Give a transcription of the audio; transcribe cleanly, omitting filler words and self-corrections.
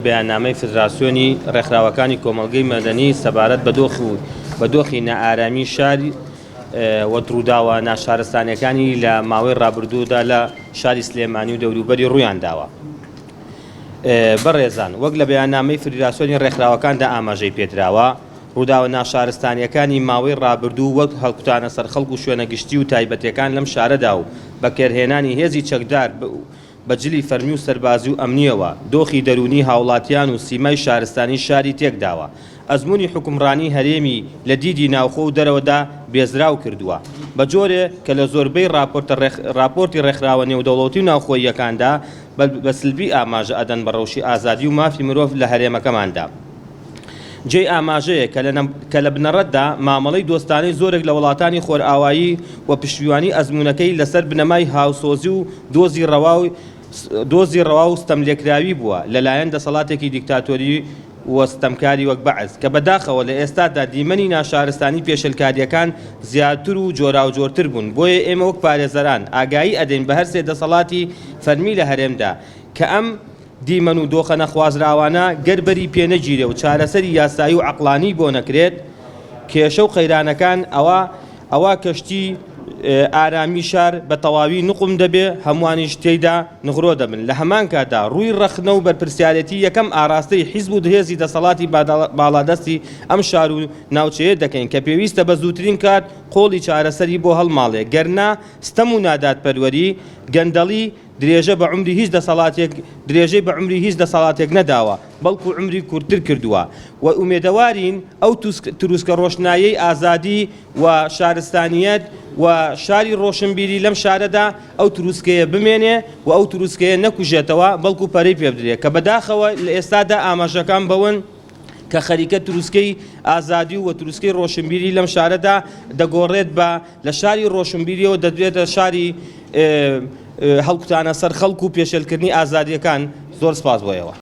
بەیاننامەی فدراسیۆنی ڕێکخراوەکانی کۆمەڵگەی مەدەنی سەبارەت بە دۆخ و بە دۆخی نائارامی شار و ڕووداوە ناشارستانیەکانی لە ماوەی ڕابردوودا لە شاری سلێمانی و دەوروبەری ڕوویان داوە. بەڕێزان وەک لە بەیاننامەی فدراسیۆنی ڕێکخراوەکاندا ئاماژەی پێدراوە، ڕووداوە ناشارستانیەکانی ماوەی ڕابردوو وەک هەڵکوتانە سەر خەڵک و شوێنە گشتی و تایبەتیەکان لەم شارەدا و بەکەرهێنانی هێزی چەکدار بە جلی فەرمی و سەربازی و ئەمنییەوە، دۆخی دەروونی هاوڵاتیان و سیمای شارستانی شاری تێکداوە. ئەزموونی حوکمڕانی هەرێمی لە دیدی ناوخۆ و دەرەوەدا بێزراو کردووە. بە جۆرێ کە لە زۆربەی ڕاپۆرتە ڕاپۆرتی ڕێکخراوە نێودەوڵەتی و ناوخۆییەکاندا بە سلبی ئاماژە ئەدەن بە ڕەوشی ئازادی و مافی مرۆڤ لە هەرێمەکەماندا. جێی ئاماژەیە کە لە کە لە بنەڕەتدا مامەڵەی دۆستانەی زۆرێک لە وڵاتانی خۆرئاوایی و پشتیوانی ئەزموونەکەی لەسەر بنەمای هاوسۆزی و دۆزی ڕەوا و دۆزی ڕەوا و ستەملێکراوی بووە لە لایەن دەسەڵاتێکی دیکتاتۆری و ستەمکاری وەک بەعس کە بەداخەوە لە ئێستادا دیمەنی ناشارستانی پێشێلکارییەکان زیاتر و جۆراوجۆرتر بوون بۆیە ئێمە وەک پارێزەران ئاگایی ئەدەین بە هەرسێ دەسەڵاتی فەرمی لە هەرێمدا کە ئەم دیمەن و دۆخە نەخوازراوانە گەر بەری پێ نەگیرێ و چارەسەری یاسایی و عەقڵانی بۆ نەکرێت کێشە و قەیرانەکان ئەوا ئەوا کەشتی ئارامی شار بە تەواوی نوقم دەبێ هەمووانیش تێیدا نغرۆ دەبن لە هەمان کاتدا ڕووی ڕەخنە و بەرپرسیارێتی یەکەم ئاراستەی حیزب و هێزی دەسەڵاتی باڵادەستی ئەم شار و ناوچەیە دەکەین کە پێویستە بە زووترین کات قۆڵی چارەسەری بۆ هەڵماڵێ گەرنا ستەم و نادادپەروەری گەندەڵی درێژە بە عومری هیچ دەسەڵاتێک درێژەی بە عومری هیچ دەسەڵاتێک نەداوە، بەڵکو عومری کورتتر کردووە و ئومێدەوارین ئەو تروسکە ڕۆشناییەی ئازادی و شارستانییەت و شاری ڕۆشنبیری لەم شارەدا ئەو تروسکەیە بمێنێ و ئەو تروسکەیە نەکوژێتەوە بەڵکو پەرەی پێبدرێ کە بەداخەوە لە ئێستادا ئاماژەکان بەوەن کە خەریکە تروسکەی ئازادی و تروسکەی ڕۆشنبیری لەم شارەدا دەگۆڕێت بە لە شاری ڕۆشنبیریەوە دەدرێتە شاری هەڵکوتانە سەر خەڵک و پێشێلکردنی ئازادییەکان، زۆر سپاس بۆ ئێوە.